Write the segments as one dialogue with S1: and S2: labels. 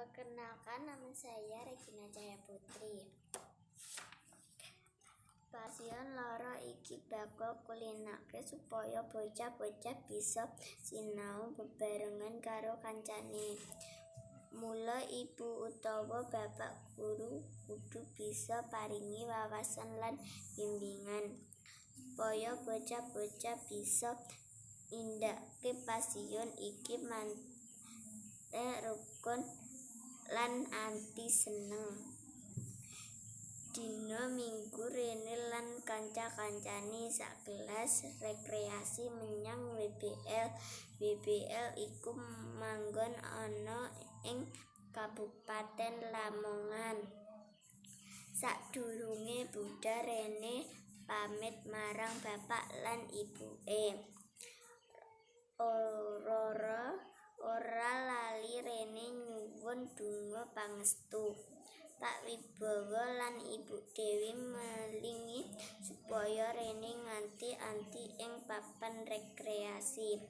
S1: Perkenalkan, nama saya Regina Cahya Putri. Pasion loro iki bakal kulinake supaya bocah-bocah bisa sinau bebarengan karo kancane. Mula ibu utawa bapak guru kudu bisa paringi wawasan lan bimbingan supaya bocah-bocah bisa nindakake pasion iki manthe rukun lan ati seneng. Dina Minggu Rene lan kanca-kancane sakelas rekreasi menyang WBL. WBL iku manggon ana ing Kabupaten Lamongan. Sadurunge budhal, Rene pamit marang bapak lan ibuke. Ora lali Rene nyuwun donga pangestu. Pak Wibowo lan Ibu Dewi melingi supaya Rene ngati-ati ing papan rekreasi.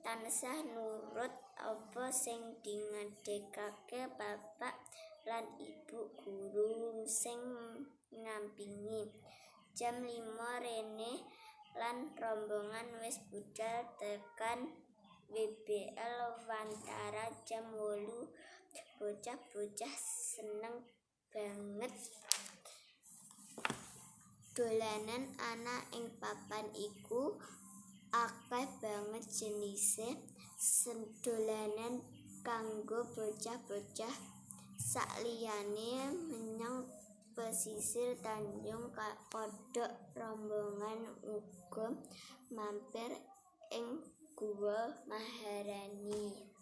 S1: Tansah nurut apa sing dingandikake bapak lan ibu guru sing ngampingi. Jam 5 Rene lan rombongan wis budhal tekan WBL wantara jam 8. Bocah-bocah seneng banget. Dolanan ana ing papan iku akeh banget jenise dolanan kanggo bocah-bocah. Sakliyane menyang pesisir Tanjung Kodok, rombongan uga mampir ing Guwa Maharani.